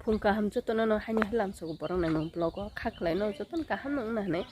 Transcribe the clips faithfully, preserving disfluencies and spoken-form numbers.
Phung kaham jotono no haino helam sogo borok naimung vlog o kha khlai no jotono kaham no wngna hinwi.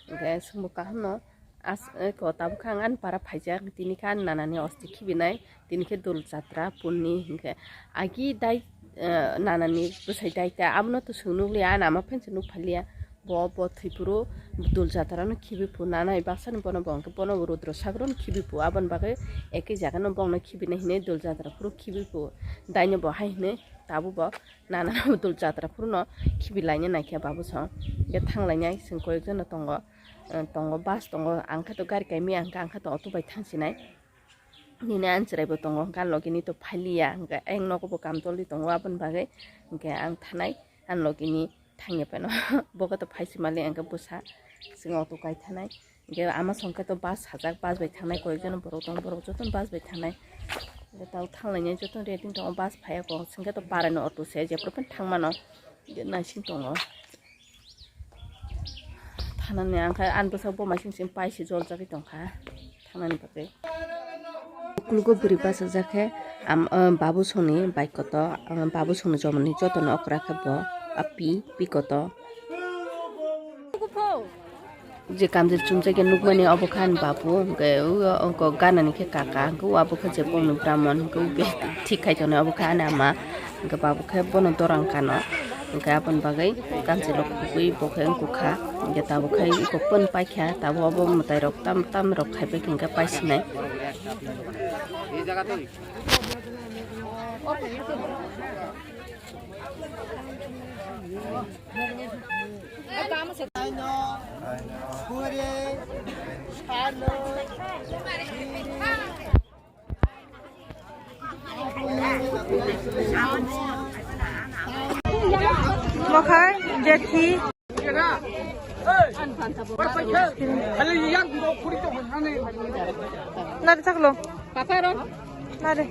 Hwnkhe chwngbo kaham no as, eko tabuk khe ang ani para phaijak, tini khe ani nanani osti khibinai, tini khe dol jatra punni hwnkhe agi dai, eh, nanani bwsai dai ta abono to chwng nukliya, ani ama phan se nuk phailiya. Bo, bo thwi phuru dol jatra no khibi phu nanai, baksani bono bo hwnkhe bono rudro sagro no khibi phu, aboni bagwi ekhe jaga no bongno khibinai hinwi dol jatra phuru khibi phu, daino bo hai hinwi tabuk bo nana dol jatra phuru no khibi laina naikhe babu song. Hwnkhe thang lainai chwng koyek jono tongo, eh, tongo bus tongo, ang khe to gari kaimi ang khe, ang khe to auto bai thang sinai. Nini ani chwrai bo tongo, hwnkhe ani logi ni to phailiya, hwnkhe ayang nogo bo kam tolwi tongo, aboni bagwi hwnkhe ang thanai ani logi ni thangya phano. Bo khe to phai sima le hwnkhe bwsa chwng auto kai thanai. Hwnkhe ama song khe to bus sajak, bus bai thangnai, koyek jono borok tongo, borok jotono bus bai thangnai. Hwnkhe tao thang lainai jotono ready tongo, bus phaiya kok, chwng khe to para ni auto se, jephuru phano thang mano. Hwnkhe naising tongo. Thanani ang khe ani bwsakbo masing sing pai se joljagwi tongkha thanani bagwi. Ukulugo bwrwi bachajak khe am, ah, babu songni bai koto, ah, babu songni jomoni jotono okra khe bo, ah, pi, pi koto. Je kamjwk chumjak ya nukmani obo khe ani babu, hwnkhe o, o, o ganani khe kaka, hwnkhe o abo khe je bongni bramon, hwnkhe o be thik khai tongnai obo khe ani ama, hwnkhe babu khe bono dorang kano, hwnkhe aboni bagwi kamchwlwi khugwi bo khe wngkukha, hwnkhe tabuk khe eko pon paikha, tabuk obo mwtairok tam tam rok khaibai khe hwnkhe paisinai. Mokhai, jethi. Nari chaklo. Nari.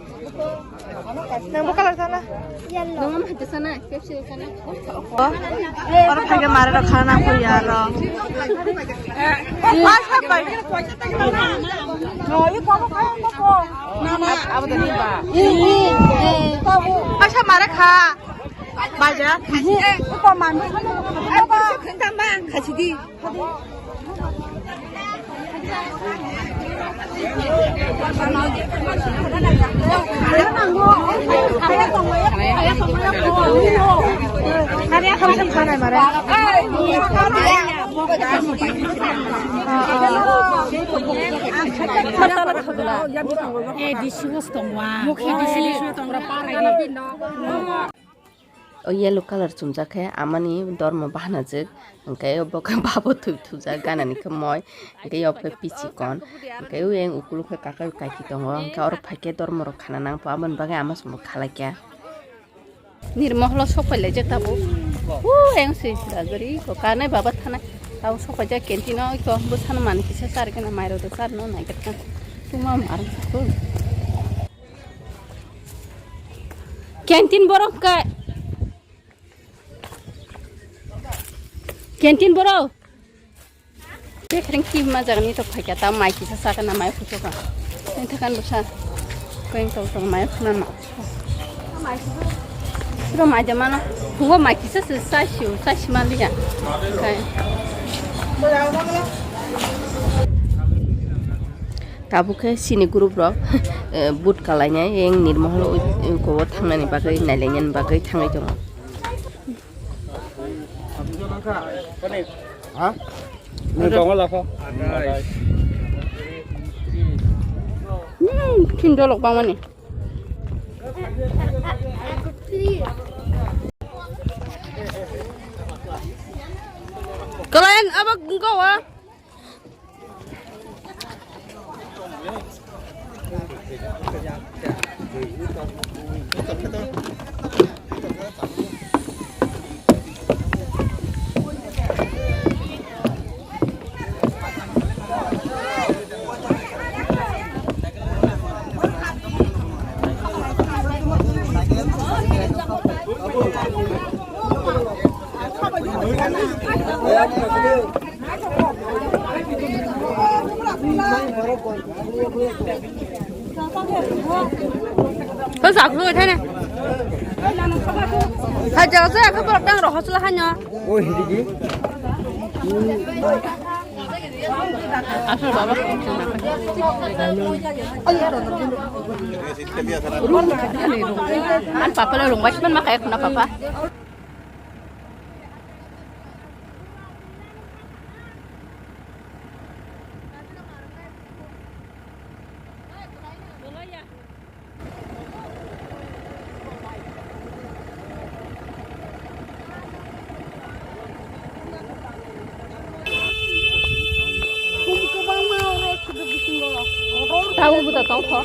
Nang bo colour sana? Yellow. Nang ma hati sana, Pepsi sana. Oro phai khe mare rok khana nang pui aro. Ai sa bai. Ai sa mare kha. Bai ja. Ko man. Ai ko khun tam ba khasi di. Eh, disi bos tongwa. Mukhe disi bos tongwa. O yellow colour chumjak khe amani dormo bahanajwk, hwnkhe bo khe babo thwi thujak ganani khe moi, hwnkhe o khe pichikon, hwnkhe o yang ukulu khe kakai kaiki tongo, hwnkhe oro phaikhe dormo rok khana nangkho, aboni bagwi ama chwngbo khalaikha. Nirmoholo sokpailaijak tabuk, o yang se rajori ko kanai baba thanai, tabuk sokpaijak canteen o, iko bwsano manwi kisa charikhe na mairok do charino naikhe tongma marwkha. Canteen borok kai. Canteen borok. Bekreng ki ma jagani to phaikha ta mai kisa sakha na mai phuto ka. Ente kan bwsa. Koyeng to to mai phuna ma. Pura mai de mano. Phungo mai kisa se sai siu, sai si ma liya. Kai. Tabuk khe chini group rok, eh, boot kalainai, yang Nirmohol, eh, kobo thangnani bagwi, nailainani bagwi thangwi tongo. Ha? Nung tongo lapho. Hmm, khin dolok bangmani. Kalayan abak engkau ah. Ơ, giọt thôi thế này. Hai jaga se akhe borok tang rohor chwla haino. O hidi di. Asal baba. An papa le rung bai man ma kaya khuna papa. Tabuk buta tongkho.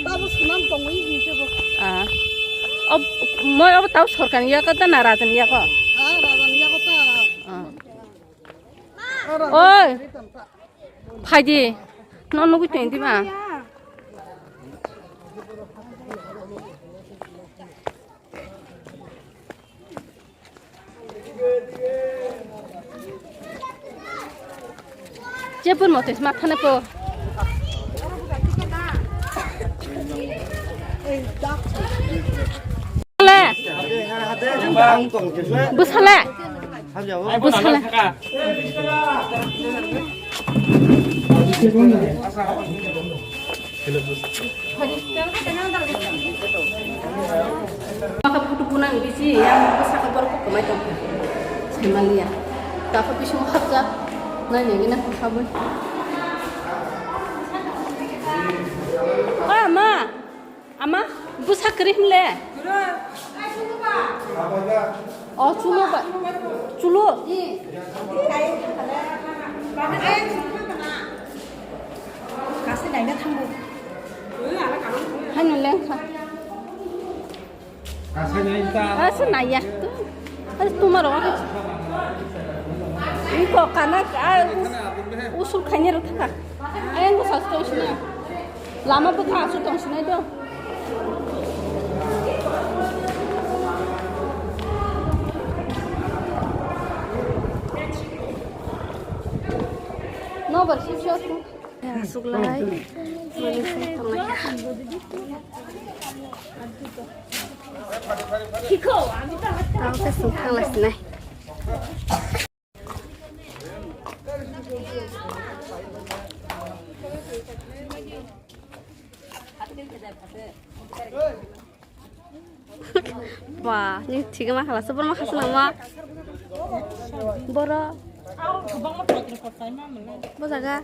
Tabuk swnam tongwi hinse bo. Ah. Ob-, moi obo tabuk sorkarni yago da na rajani yago? Ah, rajani yago ta. Ah. Oi. Phaidi. No nugui tong di ma. Jebun mote ma thane po. Le. Bwsale. Bwsale. Maka photo punang bisi yang bwsakhe borok kok kwmai tongkha. Saimanliya. Takha bisingo hapjak. Nainai gina kok habwi. O ma. Ama, bwsa kwrwi hwnle? O, chulo ba, chulo. Haino lengkha. Asa naiya. Asa tumaro. Iko kana, ah, us-, usul khainai rok thaka. Ayang ko sasto usna. Lama bwkha aswk tong sinai do. Nobar sip sip. Aswk lai. Mani sai tonglai. Tamo khe sung thang lai sinai. Ba, ni thik ma khala, super ma khasna ma. Boro. Bo jaga.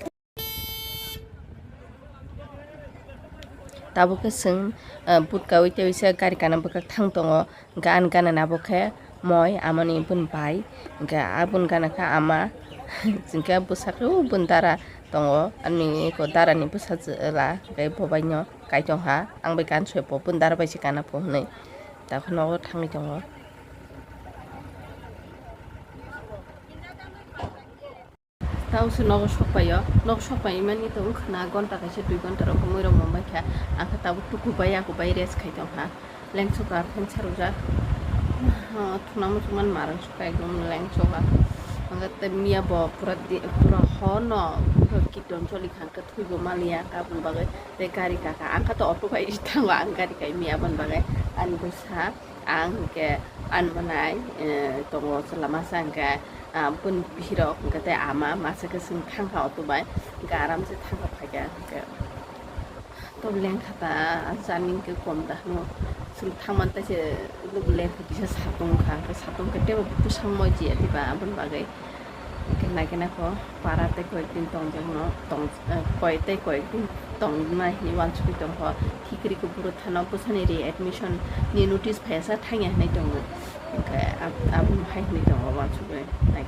Tabuk khe chwng, ah, butka ui tei uisa gari kana bwkhak thang tongo. Hwnkhe ani gana ni abo khe moi, amoni bun bai, hwnkhe aboni gana khe ama, hwnkhe bwsakhe o bun dara tongo, ani eko dara ni bwsajwla hwnkhe bo bai no kai tongkha, ang bai kan soi po bun dara bai se kana po hwnwi, tei khe nogo thangwi tongo. Tamo se nogo sokpaio, nogo sokpai mani to wngkha na gonta kaisa dui gonta rok wngwi rok mumbai kha, ang khe tabuk tuku bai yaku bai rest khai tongkha, lengsoka phan sarujak, ah, thuna muchung man marang soka ekdom lengsoka, ang khe tei miya bo pura di, pura hor no, pura kidon choli kha, ang khe thwibo maliya, aboni bagwi tei gari kaka, ang khe to auto bai thango, ang gari kai miya aboni bagwi, ani bwsa. Ang hwnkhe ani mwnai, eh, tongo chwla masa hwnkhe, ah, bini bihirok hwnkhe tei ama masa khe chwng thangkha auto bai, hwnkhe aram se thangkha phaikha hwnkhe. Tok lengkha ta, journey hwnkhe kom da hwno, chwng thangmani tei se lengkha kisa satung wngkha, hwnkhe satung hwnkhe teibo bwsang moi jiya diba aboni bagwi. Hwnkhe naikhe naikho para tei koyekdin tongjakno tong, eh, koi tei koyekdin tongma hinwi uansugwi tongkho. Khikrikho buro thano bwsani readmission ni notice phaiyasa thangya hinwi tongo. Hwnkhe ab-, aboni hai hinwi tongo uansugwi naikhe.